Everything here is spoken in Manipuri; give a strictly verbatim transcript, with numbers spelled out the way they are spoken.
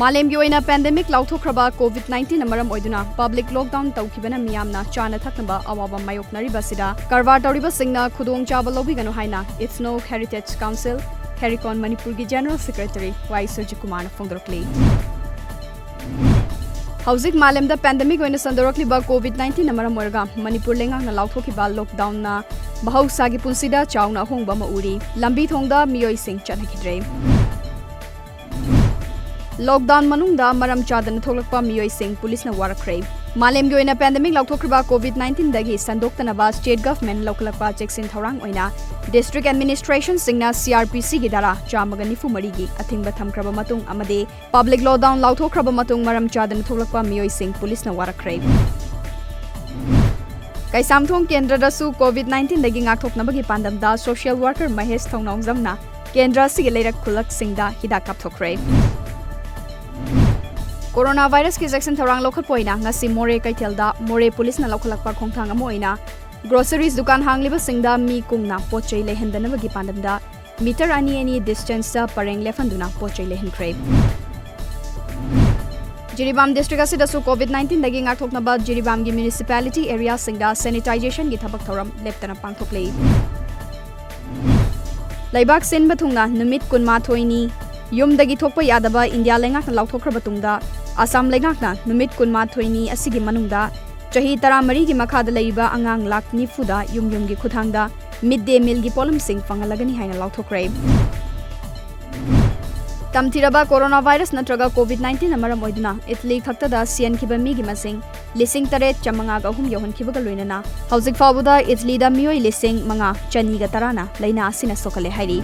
ꯃꯥꯂꯦꯝꯒꯤ ꯑꯣꯏꯅ pandemic ꯂꯥꯎꯊꯣꯛꯈ꯭ꯔꯕ COVID nineteenꯅ ꯃꯔꯝ ꯑꯣꯏꯗꯨꯅ public lockdown ꯇꯧꯈꯤꯕꯅ ꯃꯤꯌꯥꯝꯅ ꯆꯥꯅ ꯊꯛꯅꯕ ꯑꯋꯥꯕ ꯃꯥꯌꯣꯛꯅꯔꯤꯕꯁꯤꯗ ꯀꯔꯕꯥꯔ ꯇꯧꯔꯤꯕꯁꯤꯡꯅ ꯈꯨꯗꯣꯡꯆꯥꯕ ꯂꯧꯕꯤꯒꯅꯨ ꯍꯥꯏꯅ IFNOU Heritage Council, CARICON ꯃꯅꯤꯄꯨꯔꯒꯤ General Secretary ꯋꯥꯏ ꯁꯨꯔꯖꯤꯀꯨꯃꯥꯔꯅ ꯐꯣꯡꯗꯣꯔꯛꯂꯤ꯫ ꯍꯧꯖꯤꯛ ꯃꯥꯂꯦꯝꯗ pandemic ꯑꯣꯏꯅ ꯁꯟꯗꯣꯔꯛꯂꯤꯕ COVID nineteenꯅ ꯃꯔꯝ ꯑꯣꯏꯔꯒ ꯃꯅꯤꯄꯨꯔ ꯂꯩꯉꯥꯛꯅ ꯂꯥꯎꯊꯣꯛꯈꯤꯕ lockdownꯅ ꯃꯍꯧꯁꯥꯒꯤ ꯄꯨꯟꯁꯤꯗ ꯆꯥꯎꯅ ꯑꯍꯣꯡꯕ ꯑꯃ ꯎꯔꯤ꯫ ꯂꯝꯕꯤ ꯊꯣꯡꯗ ꯃꯤꯑꯣꯏꯁꯤꯡ ꯆꯠꯅꯈꯤꯗ꯭ꯔꯦ꯫ Lockdown ꯃꯅꯨꯡꯗ ꯃꯔꯝ ꯆꯥꯗꯅ ꯊꯣꯛꯂꯛꯄ ꯃꯤꯑꯣꯏꯁꯤꯡ ꯄꯨꯂꯤꯁꯅ ꯋꯥꯔꯛꯈ꯭ꯔꯦ꯫ ꯃꯥꯂꯦꯝꯒꯤ ꯑꯣꯏꯅ pandemic ꯂꯥꯎꯊꯣꯛꯈ꯭ꯔꯤꯕ COVID nineteenꯗꯒꯤ ꯁꯟꯗꯣꯛꯇꯅꯕ state government ꯂꯧꯈꯠꯂꯛꯄ ꯆꯦꯛꯁꯤꯟ ꯊꯧꯔꯥꯡ ꯑꯣꯏꯅ district administrationꯁꯤꯡꯅ CRPCꯒꯤ ꯙꯥꯔꯥ ꯆꯥꯝꯃꯒ ꯅꯤꯐꯨ ꯃꯔꯤꯒꯤ ꯑꯊꯤꯡꯕ ꯊꯝꯈ꯭ꯔꯕ ꯃꯇꯨꯡ ꯑꯃꯗꯤ public lockdown ꯂꯥꯎꯊꯣꯛꯈ꯭ꯔꯕ ꯃꯇꯨꯡ ꯃꯔꯝ ꯆꯥꯗꯅ ꯊꯣꯛꯂꯛꯄ ꯃꯤꯑꯣꯏꯁꯤꯡ ꯄꯨꯂꯤꯁꯅ ꯋꯥꯔꯛꯈ꯭ꯔꯦ꯫ Keishamthong ꯀꯦꯟꯗ꯭ꯔꯗꯁꯨ COVID nineteenꯗꯒꯤ ꯉꯥꯛꯊꯣꯛꯅꯕꯒꯤ ꯄꯥꯟꯗꯝꯗ social worker Mahesh ꯊꯧꯅꯥꯎꯖꯝꯅ ꯀꯦꯟꯗ꯭ꯔ ꯑꯁꯤꯒꯤ ꯂꯩꯔꯛ ꯈꯨꯜꯂꯛꯁꯤꯡꯗ ꯍꯤꯗꯥꯛ ꯀꯥꯞꯊꯣꯛꯈ꯭ꯔꯦ꯫ Corona virusꯀꯤ ꯆꯦꯛꯁꯤꯟ ꯊꯧꯔꯥꯡ ꯂꯧꯈꯠꯄ ꯑꯣꯏꯅ ꯉꯁꯤ ꯃꯣꯔꯦ ꯀꯩꯊꯦꯜꯗ ꯃꯣꯔꯦ ꯄꯨꯂꯤꯁꯅ ꯂꯧꯈꯠꯂꯛꯄ ꯈꯣꯡꯊꯥꯡ ꯑꯃ ꯑꯣꯏꯅ groceries ꯗꯨꯀꯥꯟ ꯍꯥꯡꯂꯤꯕꯁꯤꯡꯗ ꯃꯤ ꯀꯨꯡꯅ ꯄꯣꯠ ꯆꯩ ꯂꯩꯍꯟꯗꯅꯕꯒꯤ ꯄꯥꯟꯗꯝꯗ meter ꯑꯅꯤ ꯑꯅꯤ distanceꯇ ꯄꯔꯦꯡ ꯂꯦꯞꯍꯟꯗꯨꯅ ꯄꯣꯠ ꯆꯩ ꯂꯩꯍꯟꯈ꯭ꯔꯦ꯫ ꯖꯤꯔꯤꯕꯥꯝ district ꯑꯁꯤꯗꯁꯨ COVID nineteenꯗꯒꯤ ꯉꯥꯛꯊꯣꯛꯅꯕ ꯖꯤꯔꯤꯕꯥꯝꯒꯤ municipality areaꯁꯤꯡꯗ sanitizationꯒꯤ ꯊꯕꯛ ꯊꯧꯔꯝ ꯂꯦꯞꯇꯅ ꯄꯥꯡꯊꯣꯛꯂꯤ꯫ ꯂꯩꯕꯥꯛ ꯁꯤꯟꯕ ꯊꯨꯡꯅ ꯅꯨꯃꯤꯠ ꯀꯨꯟꯃꯥꯊꯣꯏꯅꯤ ꯌꯨꯝꯗꯒꯤ ꯊꯣꯛꯄ ꯌꯥꯗꯕ ꯏꯟꯗꯤꯌꯥ ꯂꯩꯉꯥꯛꯅ ꯂꯥꯎꯊꯣꯛꯈ꯭ꯔꯕ ꯇꯨꯡꯗ, ꯑꯁꯥꯝ ꯂꯩꯉꯥꯛꯅ ꯅꯨꯃꯤꯠ ꯀꯨꯟꯃꯥꯊꯣꯏꯅꯤ ꯑꯁꯤꯒꯤ ꯃꯅꯨꯡꯗ ꯆꯍꯤ ꯇꯔꯥꯃꯔꯤꯒꯤ ꯃꯈꯥꯗ ꯂꯩꯔꯤꯕ ꯑꯉꯥꯡ ꯂꯥꯈ ꯅꯤꯐꯨꯗ ꯌꯨꯝ ꯌꯨꯝꯒꯤ ꯈꯨꯠꯊꯥꯡꯗ mid day mealꯒꯤ ꯄꯣꯠꯂꯝꯁꯤꯡ ꯐꯪꯍꯜꯂꯒꯅꯤ ꯍꯥꯏꯅ ꯂꯥꯎꯊꯣꯛꯈ꯭ꯔꯦ꯫ ꯇꯝꯊꯤꯔꯕ corona virus ꯅꯠꯇ꯭ꯔꯒ COVID nineteenꯅ ꯃꯔꯝ ꯑꯣꯏꯗꯨꯅ ꯏꯇꯂꯤ ꯈꯛꯇꯗ ꯁꯤꯍꯟꯈꯤꯕ ꯃꯤꯒꯤ ꯃꯁꯤꯡ ꯂꯤꯁꯤꯡ ꯇꯔꯦꯠ ꯆꯥꯃꯉꯥꯒ ꯑꯍꯨꯝ ꯌꯧꯍꯟꯈꯤꯕꯒ ꯂꯣꯏꯅꯅ ꯍꯧꯖꯤꯛ ꯐꯥꯎꯕꯗ ꯏꯇꯂꯤꯗ ꯃꯤꯑꯣꯏ ꯂꯤꯁꯤꯡ ꯃꯉꯥ ꯆꯅꯤꯒ ꯇꯔꯥꯅ ꯂꯥꯏꯅꯥ ꯑꯁꯤꯅ ꯁꯣꯛꯍꯜꯂꯦ ꯍꯥꯏꯔꯤ꯫